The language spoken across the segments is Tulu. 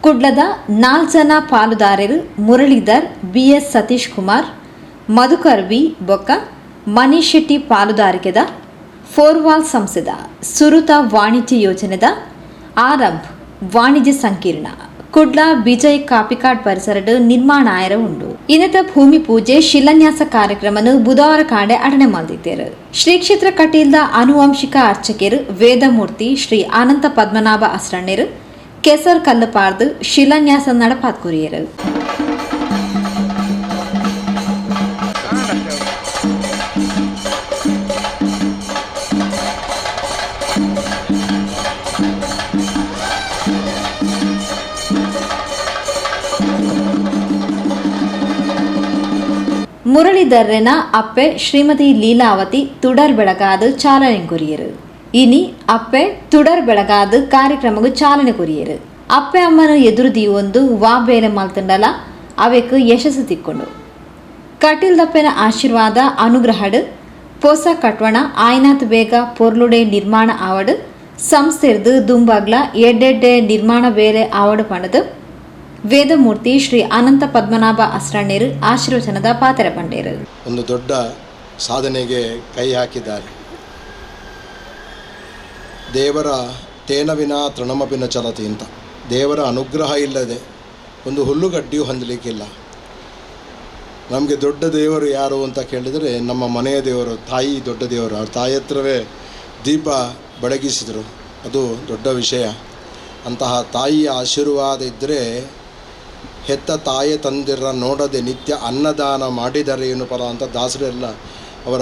ಕುಡ್ಲದ ನಾಲ್ಜನ ಪಾಲುದಾರರು ಮುರಳೀಧರ್, ಬಿಎಸ್ ಸತೀಶ್ ಕುಮಾರ್, ಮಧುಕರ್ ಬಿ ಬೊಕ್ಕ ಮನೀಶ್ ಶೆಟ್ಟಿ ಪಾಲುದಾರಿಕೆದ ಫೋರ್ವಾಲ್ ಸಂಸ್ಥೆದ ಸುರುತ ವಾಣಿಜ್ಯ ಯೋಜನೆದ ಆರಂಭ್ ವಾಣಿಜ್ಯ ಸಂಕೀರ್ಣ ಕುಡ್ಲ ವಿಜಯ್ ಕಾಪಿಕಾಡ್ ಪರಿಸರಡ್ ನಿರ್ಮಾಣ ಆಯರ ಉಂಡು. ಇನ್ನತ ಭೂಮಿ ಪೂಜೆ, ಶಿಲಾನ್ಯಾಸ ಕಾರ್ಯಕ್ರಮನು ಬುಧವಾರ ಕಾಂಡೆ ಅಡನೆ ಮಲ್ದಿದ್ದೇರು. ಶ್ರೀ ಕ್ಷೇತ್ರ ಕಟೀಲ್ದ ಅನುವಂಶಿಕ ಅರ್ಚಕರು ವೇದಮೂರ್ತಿ ಶ್ರೀ ಅನಂತ ಪದ್ಮನಾಭ ಅಸ್ರಣ್ಣರು ಕೆಸರ್ ಕಲ್ಲು ಪಾರ್ದು ಶಿಲಾನ್ಯಾಸ ನಡಪಾತ್ ಕೊರಿಯರು. ಮುರಳೀಧರ್ರೆನ ಅಪ್ಪೆ ಶ್ರೀಮತಿ ಲೀಲಾವತಿ ತುಡರ್ ಬೆಳಗಾದು ಚಾಲನೆ ಕೊರಿಯರು. ಇನಿ ಅಪ್ಪೆ ತುಡರ್ ಬೆಳಗಾದು ಕಾರ್ಯಕ್ರಮಕ್ಕೆ ಚಾಲನೆ ಕೊರಿಯರು. ಅಪ್ಪೆ ಅಮ್ಮನ ಎದುರು ದೀವೊಂದು ವಾ ಬೇಲೆ ಮಲ್ತಂಡಲ ಅವೆಕ್ ಯಶಸ್ಸು ತಿಕ್ಕೊಂಡು. ಕಟೀಲ್ದಪ್ಪೆನ ಆಶೀರ್ವಾದ ಅನುಗ್ರಹಡ್ ಪೊಸ ಕಟ್ವಣ ಆಯ್ನಾತ್ ಬೇಗ ಪೊರ್ಲುಡೆ ನಿರ್ಮಾಣ ಆವಡ್, ಸಂಸ್ಥೆರ್ದು ದುಂಬಾಗ್ಲ ಎಡ್ಡೆಡ್ಡೆ ನಿರ್ಮಾಣ ಬೇಲೆ ಆವಡ್ ಪಂಡದು ವೇದಮೂರ್ತಿ ಶ್ರೀ ಅನಂತ ಪದ್ಮನಾಭ ಅಸ್ರಣ್ಣರು ಆಶೀರ್ವಚನದ ಪಾತ್ರ ಪಂಡೇರು. ಒಂದು ದೊಡ್ಡ ಸಾಧನೆಗೆ ಕೈ ಹಾಕಿದ್ದಾರೆ. ದೇವರ ತೇನವಿನ ತೃಣಮಪಿನ ಚಲತಿ ಅಂತ, ದೇವರ ಅನುಗ್ರಹ ಇಲ್ಲದೆ ಒಂದು ಹುಲ್ಲುಗಡ್ಡಿಯೂ ಹೊಂದಲಿಕ್ಕಿಲ್ಲ. ನಮಗೆ ದೊಡ್ಡ ದೇವರು ಯಾರು ಅಂತ ಕೇಳಿದರೆ ನಮ್ಮ ಮನೆಯ ದೇವರು, ತಾಯಿ ದೊಡ್ಡ ದೇವರು. ಅವ್ರ ತಾಯಿ ಹತ್ರವೇ ದೀಪ ಬೆಳಗಿಸಿದರು, ಅದು ದೊಡ್ಡ ವಿಷಯ. ಅಂತಹ ತಾಯಿಯ ಆಶೀರ್ವಾದ ಇದ್ದರೆ ಹೆತ್ತ ತಾಯಿ ತಂದಿರ ನೋಡದೆ ನಿತ್ಯ ಅನ್ನದಾನ ಮಾಡಿದರೆ ಏನು ಫಲ ಅಂತ ದಾಸರೆಲ್ಲ ಅವರ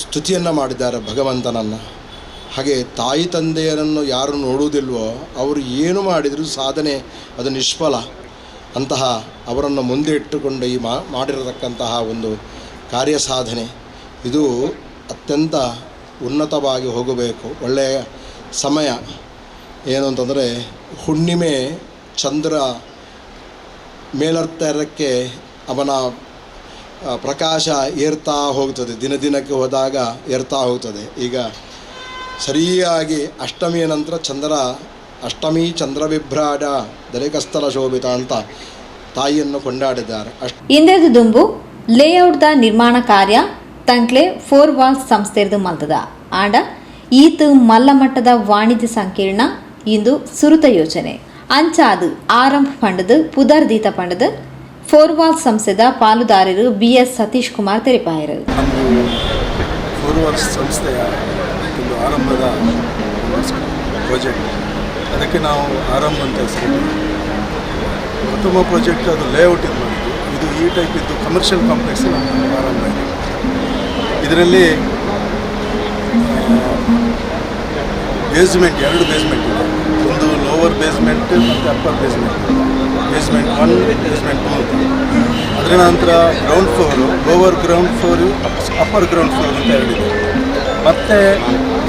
ಸ್ತುತಿಯನ್ನು ಮಾಡಿದ್ದಾರೆ ಭಗವಂತನನ್ನು. ಹಾಗೆ ತಾಯಿ ತಂದೆಯರನ್ನು ಯಾರು ನೋಡುವುದಿಲ್ವೋ ಅವರು ಏನು ಮಾಡಿದರೂ ಸಾಧನೆ ಅದು ನಿಷ್ಫಲ. ಅಂತಹ ಅವರನ್ನು ಮುಂದೆ ಇಟ್ಟುಕೊಂಡು ಈ ಮಾಡಿರತಕ್ಕಂತಹ ಒಂದು ಕಾರ್ಯ ಸಾಧನೆ ಇದು ಅತ್ಯಂತ ಉನ್ನತವಾಗಿ ಹೋಗಬೇಕು. ಒಳ್ಳೆಯ ಸಮಯ ಏನು ಅಂತಂದರೆ ಹುಣ್ಣಿಮೆ ಚಂದ್ರ ಮೇಲರ್ತರಕ್ಕೆ ಅವನ ಪ್ರಕಾಶ ಏರ್ತಾ ಹೋಗ್ತದೆ, ದಿನ ದಿನಕ್ಕೆ ಹೋದಾಗ ಏರ್ತಾ ಹೋಗ್ತದೆ. ಈಗ ಸರಿಯಾಗಿ ಅಷ್ಟಮಿಯ ನಂತರ ಚಂದ್ರ, ಅಷ್ಟಮಿ ಚಂದ್ರವಿಭ್ರಾಡ ದರಿಕಸ್ಥಲ ಶೋಭಿತ ಅಂತ ತಾಯಿಯನ್ನು ಕೊಂಡಾಡಿದ್ದಾರೆ. ಇಂದ್ರದ ದುಂಬು ಲೇಔಟ್ದ ನಿರ್ಮಾಣ ಕಾರ್ಯ ತಂಕ್ಲೆ ಫೋರ್ ವಾಲ್ಸ್ ಸಂಸ್ಥೆರ್ದು ಮಲ್ತದ. ಆಂಡ ಈತ್ ಮಲ್ಲ ಮಟ್ಟದ ವಾಣಿಜ್ಯ ಸಂಕೀರ್ಣ ಇಂದು ಸುರುತ ಯೋಜನೆ. ಅಂಚಾದು ಆರಂಭ ಪಂಡದು ಪುದರ್ ದೀತ ಪಂಡದು ಫೋರ್ ವಾಲ್ಸ್ ಸಂಸ್ಥೆದ ಪಾಲುದಾರರು ಬಿಎಸ್ ಸತೀಶ್ ಕುಮಾರ್ ತೆರಿಪಾಯರು. ನಮ್ಮದು ಫೋರ್ ವಾಲ್ಸ್ ಸಂಸ್ಥೆಯ ಒಂದು ಆರಂಭದ ಪ್ರಾಜೆಕ್ಟ್. ಅದಕ್ಕೆ ನಾವು ಆರಂಭ ಅಂತ ಹೆಸರಿಟ್ಟಿದ್ದೀವಿ. ಪ್ರಥಮ ಪ್ರಾಜೆಕ್ಟ್ ಅದು ಲೇಔಟ್ ಇದು ಮಾಡಿದ್ದು. ಇದು ಈ ಟೈಪ್ ಇದ್ದು ಕಮರ್ಷಿಯಲ್ ಕಾಂಪ್ಲೆಕ್ಸ್ ನಮ್ಮ ಆರಂಭ ಇದೆ. ಇದರಲ್ಲಿ ಬೇಸ್ಮೆಂಟ್, ಎರಡು ಬೇಸ್ಮೆಂಟ್ ಇದೆ. ಒಂದು ಲೋವರ್ ಬೇಸ್ಮೆಂಟ್ ಮತ್ತು upper basement, basement 1, basement 2 ಅಂತ. ಅದರ ನಂತರ ground floor, lower ground floor, upper ground floor ಅಂತ ಎರಡಿದೆ. ಮತ್ತು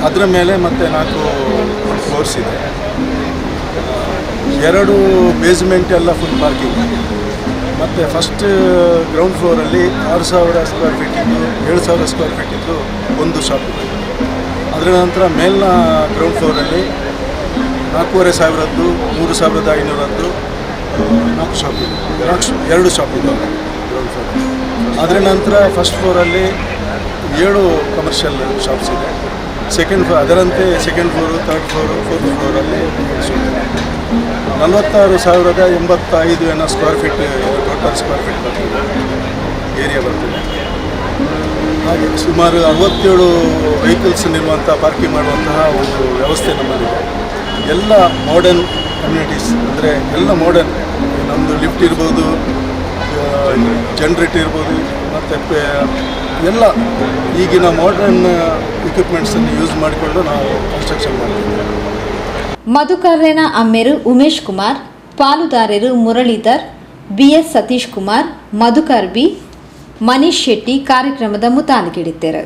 ಅದರ ಮೇಲೆ ಮತ್ತೆ 4 ಫ್ಲೋರ್ಸ್ ಇದೆ. 2 ಬೇಸ್ಮೆಂಟ್ ಎಲ್ಲ ಫುಲ್ ಪಾರ್ಕಿಂಗ್. ಮತ್ತು ಫಸ್ಟ್ ಗ್ರೌಂಡ್ ಫ್ಲೋರಲ್ಲಿ 6,000 ಸ್ಕ್ವೇರ್ ಫೀಟ್ ಇದ್ದು, 7,000 ಸ್ಕ್ವೇರ್ ಫೀಟ್ ಇದ್ದು ಒಂದು ಶಾಪ್ ಇದೆ. ಅದರ ನಂತರ ಮೇಲಿನ ಗ್ರೌಂಡ್ ಫ್ಲೋರಲ್ಲಿ 4,500ದ್ದು, 3,500ದ್ದು 4 ಶಾಪ್ ಇದೆ, 2 ಶಾಪ್ ಇದೆ ಗ್ರೌಂಡ್ ಫ್ಲೋರ್. ಅದರ ನಂತರ ಫಸ್ಟ್ ಫ್ಲೋರಲ್ಲಿ 7 ಕಮರ್ಷಿಯಲ್ ಶಾಪ್ಸ್ ಇದೆ. ಸೆಕೆಂಡ್ ಫ್ಲೋರ್ ಅದರಂತೆ second floor, third floor, fourth ಫ್ಲೋರಲ್ಲಿ 46,085 ಏನೋ square feet, total square feet ಬರ್ತದೆ, ಏರಿಯಾ ಬರ್ತದೆ. ಹಾಗೆ ಸುಮಾರು 67 ವೆಹಿಕಲ್ಸ್ ನಿಲ್ಲುವಂಥ, ಪಾರ್ಕಿಂಗ್ ಮಾಡುವಂತಹ ಒಂದು ವ್ಯವಸ್ಥೆ ನಮ್ಮಲ್ಲಿದೆ. ಎಲ್ಲ ಮಾಡರ್ನ್ ಕಮ್ಯುನಿಟೀಸ್, ಅಂದರೆ ಎಲ್ಲ ಮಾಡರ್ನ್. ನಮ್ಮದು ಲಿಫ್ಟ್ ಇರ್ಬೋದು, ಜನ್ರೇಟರ್ ಇರ್ಬೋದು, ಮತ್ತು ಎಲ್ಲ ಈಗಿನ ಮಾಡರ್ನ್ ಎಕ್ವಿಪ್ಮೆಂಟ್ಸನ್ನು ಯೂಸ್ ಮಾಡಿಕೊಂಡು ನಾವು ಕನ್ಸ್ಟ್ರಕ್ಷನ್ ಮಾಡ್ತೀವಿ. ಮಧುಕರ್ರೆನ ಅಮ್ಮೆರು ಉಮೇಶ್ ಕುಮಾರ್, ಪಾಲುದಾರರು ಮುರಳೀಧರ್, ಬಿಎಸ್ ಸತೀಶ್ ಕುಮಾರ್, ಮಧುಕರ್ ಬಿ, ಮನೀಶ್ ಶೆಟ್ಟಿ ಕಾರ್ಯಕ್ರಮದ ಮುತಾಲಿಕಿಡಿತ್ತೇರು.